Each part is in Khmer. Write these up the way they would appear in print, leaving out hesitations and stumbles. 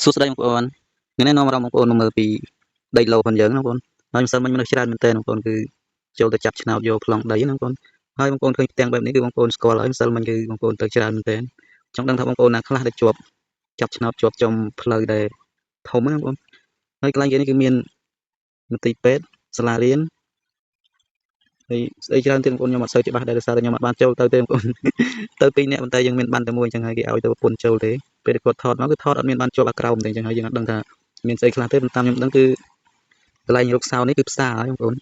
សួស្តីបងប្អូនថ្ងៃនេះនាំអារម្មណ៍បងប្អូនមកមើលពីដីឡូផងយើងណាបងប្អូនហើយម្សិលមិញមនុស្សច្រើនមែនទែនបងប្អូនគឺចូលទៅចាប់ឆ្នោតយកប្លង់ដីណាបងប្អូនហើយបងប្អូនឃើញផ្ទាំងបែបនេះគឺបងប្អូនស្គាល់ហើយម្សិលមិញគឺបងប្អូនទៅច្រើនមែនទែនចង់ដឹងថាបងប្អូនណាខ្លះដែលជាប់ចាប់ឆ្នោតជាប់ចំផ្លូវដែលធំណាបងប្អូនហើយកន្លែងគេនេះគឺមានមន្ទីរពេទ្យសាលារៀនហើយស្អីច្រើនទៀតបងប្អូនខ្ញុំអត់សូវច្បាស់ដែរដោយសារតែខ្ញុំអត់បានចូលទៅទេបងប្អូនទៅពីរនាក់ប៉ុន្តែយើងមានបានតែមួយអញ្ចឹងហើយគេឲ្យទៅប្រពន្ធចូលទេពេលគាត់ថតមកគឺថតអត់មានបានជាប់អាក្រោមទេអញ្ចឹងហើយយើងអត់ដឹងថាមានស្អីខ្លះទេប៉ុន្តែខ្ញុំដឹងគឺកន្លែងរុកសោនេះគឺផ្សារហើយបងប្អូន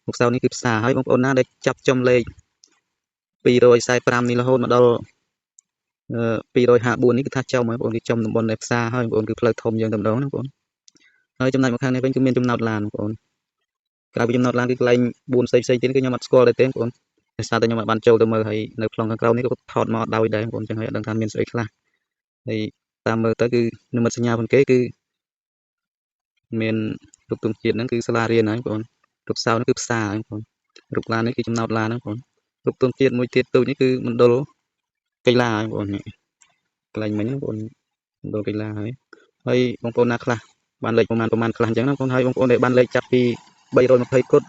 រុកសោនេះគឺផ្សារហើយបងប្អូនណាដែលចាប់ចំលេខ245នេះរហូតមកដល់254នេះគឺថាចំហើយបងប្អូនគឺចំតំបន់ដែលផ្សារហើយបងប្អូនគឺផ្លូវធំយើងតែម្ដងណាបងប្អូនហើយចំណែកមកខាងនេះវិញគឺមានចំណោតឡានបងប្អូនក្រៅពីចំណោតឡានគឺកន្លែង4ផ្សេងផ្សេងទៀតគឺខ្ញុំអត់ស្គាល់ដែរទេបងប្អូនដោយសារតែខ្ញុំអត់បានចូលទៅមើលហើយនៅប្លង់ខាងក្រោមនេះក៏ថតមកដោយដែរបងប្អូនចឹងហើយអត់ដឹងថាមានស្អីខ្លះហើយតាមមើលទៅគឺនិមិត្តសញ្ញាផងគេគឺមានរូបទង់ជាតិហ្នឹងគឺសាលារៀនហើយបងប្អូនរូបសោនេះគឺផ្សារហើយបងប្អូនរូបឡាននេះគឺចំណោតឡានហ្នឹងបងប្អូនរូបទង់ជាតិមួយទៀតទូចនេះគឺមណ្ឌលកីឡាហើយបងប្អូននេះកន្លែងមិញបងប្អូនមណ្ឌលកីឡាហើយហើយបងប្អូនណាខ្លះបានលេខប្រមាណប្រមាណខ្លះអញ្ចឹងណាបងប្អូនហើយបងប្អូនដែលបានលេខចាប់ពី320គត់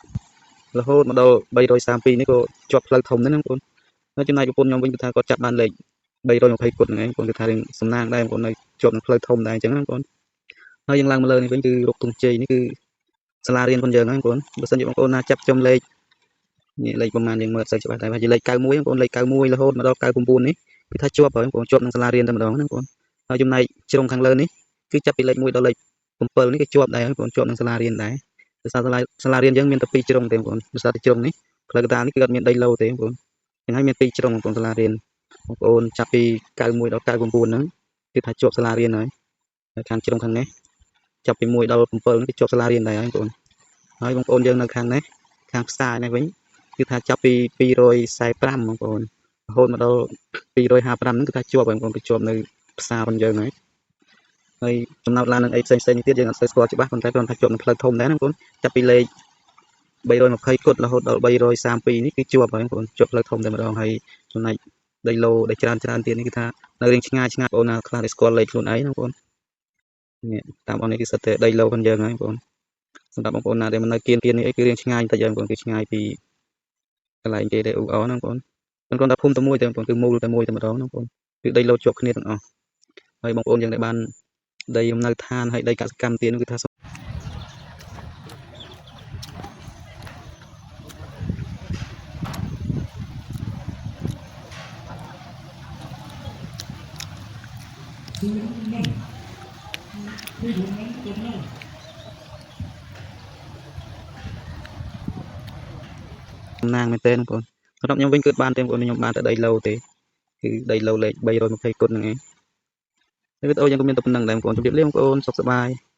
រហូតមកដល់332នេះក៏ជាប់ផ្លូវធំដែរណាបងប្អូនហើយចំណែកប្រពន្ធខ្ញុំវិញគឺថាគាត់ចាប់បានលេខ320គត់ហ្នឹងឯងបងប្អូនគឺថារឿងសំណាងដែរបងប្អូននៅជាប់នឹងផ្លូវធំដែរអញ្ចឹងណាបងប្អូនហើយយើងឡើងមកលើនេះវិញគឺរូបទង់ជ័យនេះគឺសាលារៀនរបស់យើងហ្នឹងបងប្អូនបើសិនជាបងប្អូនណាចាប់ចំលេខនេះលេខប្រមាណយើងមើលអត់សូវច្បាស់ដែរប្រហែលជាលេខ91បងប្អូនលេខ91រហូតមកដល់99នេះគឺថាជាប់ហើយបងប្អូនជាប់នឹងសាលារៀនតែម្ដងណាបងប្អូនហើយចំណែកជ្រុងខាងលើនេះគឺចាប់ពីលេខ1ដល់លេខ7នេះក៏ជាប់ដែរបងប្អូនជាប់នឹងសាលារៀនដែរដោយសារសាលារៀនយើងមានតែ2ជ្រុងទេបងប្អូនដោយសារតែជ្រុងនេះផ្លូវកណ្ដាលនេះគឺអត់មានដីឡូទេបងប្អូនអញ្ចឹងហើយមាន2ជ្រុងបងប្អូនសាលារៀនបងប្អូនចាប់ពី91ដល់99ហ្នឹងគឺថាជាប់សាលារៀនហើយហើយខាងជ្រុងខាងនេះចាប់ពី1ដល់7ហ្នឹងគឺជាប់សាលារៀនដែរហើយបងប្អូនហើយបងប្អូនយើងនៅខាងនេះខាងផ្សារនេះវិញគឺថាចាប់ពី245បងប្អូនរហូតមកដល់255ហ្នឹងគឺថាជាប់ហើយបងប្អូនគឺជាប់នៅផ្សាររបស់យើងហើយហើយចំណោទឡាននឹងអីផ្សេងផ្សេងនេះទៀតយើងអត់សូវស្គាល់ច្បាស់ប៉ុន្តែគ្រាន់តែជាប់នឹងផ្លូវធំដែរណាបងប្អូនចាប់ពីលេខ320គត់រហូតដល់332នេះគឺជាប់ហើយបងប្អូនជាប់ផ្លូវធំតែម្ដងហើយចំណែកដីឡូដែលច្រើនច្រើនទៀតនេះគឺថានៅរៀងឆ្ងាយឆ្ងាយបងប្អូនណាខ្លះដែលស្គាល់លេខខ្លួនឯងណាបងប្អូននេះតាមអននេះគឺសិតតែដីឡូរបស់យើងហើយបងប្អូនសម្រាប់បងប្អូនណាដែលមិននៅគៀនគៀននេះអីគឺរៀងឆ្ងាយបន្តិចហើយបងប្អូនគឺឆ្ងាយពីកន្លែងគេដែលអ៊ូអណាបងប្អូនប៉ុន្តែគាត់ថាភូមិតែមួយទេបងប្អូនគឺមូលតែមួយតែម្ដងណាបងប្អូនគឺដីឡូជាប់គ្នាទាំងអស់ហើយបងប្អូនយើងដែលបានដីលំនៅឋានហើយដីកសិកម្មទៀតនោះគឺថា 0 5 2 5 5 តំណាងមែនទេបងប្អូនសម្រាប់ខ្ញុំវិញគឺបានទេបងប្អូនខ្ញុំបានតែដីឡូទេគឺដីឡូលេខ320គុតហ្នឹងឯងហើយវីដេអូយើងក៏មានតែប៉ុណ្្នឹងដែរបងប្អូនជម្រាបលាបងប្អូនសុខសប្បាយ។